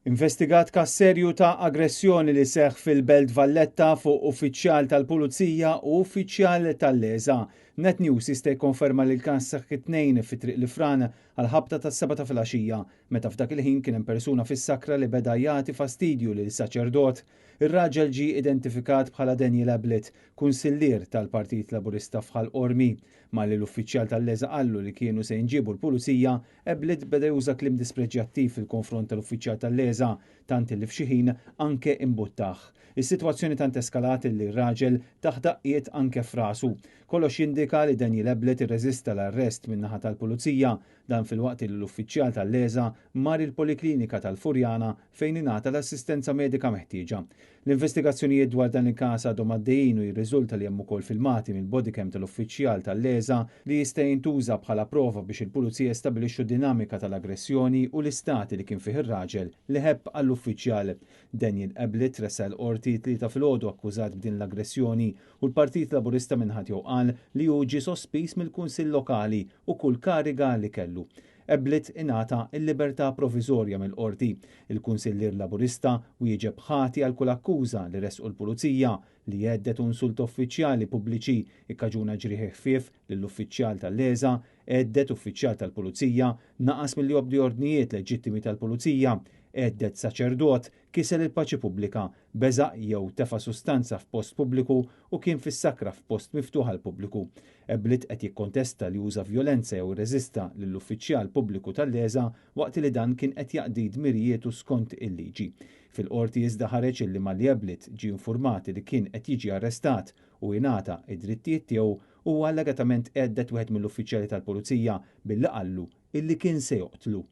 Investigat każ serju ta' aggressjoni li seħħ fil-Belt Valletta fuq uffiċjal tal-Pulizija u uffiċjal tal-LESA. Net News jista' jikkonferma li l-każ seħħ it-Tnejn fi Triq l-Ifran għall-ħabta tas-sebgħa ta' filgħaxija, meta f'dak il-ħin kien hemm persuna fis-sakra li beda jagħti fastidju lil saċerdot. Ir-raġel ġie identifikat bħala Daniel Ablett, kunsillier tal-Partit Laburista f'Ħal Qormi. Malli l-uffiċjal tal-LESA qallu li kienu se jinġiebu l-Pulizija, Ablett beda juża kliem dispreġjattiv fil-konfront tal-uffiċjal tal-LESA, tant illi f'xi ħin anke imbuttah. Is-sitwazzjoni tant eskalat illi r-raġel tah daqqiet anke f'rasu. Kollox jindika li Daniel Ablett irreżista l-arrest min-naħa tal-Pulizija, dan filwaqt illi l-uffiċjal tal-LESA mar il-Poliklinika tal-Furjana fejn ingħata l-assistenza medika meħtieġa. L-investigazzjonijiet dwar dan il-każ għadhom għaddejjin u jirriżulta li hemm ukoll filmati mill-bodycam tal-uffiċjal tal-LESA li jista' jintuża bħala prova biex il-Pulizija jistabilixxu d-dinamika tal-aggressjoni u l-istat li kien fih ir-raġel li ħebb għall-uffiċjal. Daniel Ablett tressaq il-Qorti t-Tlieta filgħodu akkużat b'din l-aggressjoni u l-Partit Laburista minn ħadd jew qal li hu ġie sospiż mill-Kunsill Lokali u kull kariga li kellu. Ablett ingħata l-libertà proviżorja mill-Qorti. Il-Kunsillier Laburista wieġeb ħati għal kull akkuża li ressqu l-Pulizija, li hedded u nsulta uffiċjali pubbliċi, ikkaġuna ġrieħi ħfief lill-uffiċjal tal-LESA, hedded uffiċjal tal-Pulizija, naqas milli jobdi ordnijiet leġittimi tal-Pulizija, hedded saċerdot, kiser il-paċi pubblika, beżaq jew tefa' sustanza f'post pubbliku u kien fis-sakra f'post miftuħ għall-pubbliku. Ablett qed jikkontesta li uża vjolenza jew irreżista lill-uffiċjal pubbliku tal-LESA waqt li dan kien qed jaqdi dmirijietu skont il-liġi. Fil-Qorti iżda ħareġ illi malli Ablett ġie infurmat li kien qed jiġi arrestat u ingħata id-drittijiet tiegħu, huwa allegatament hedded wieħed mill-uffiċjali tal-Pulizija billi qallu illi kien se joqtlu.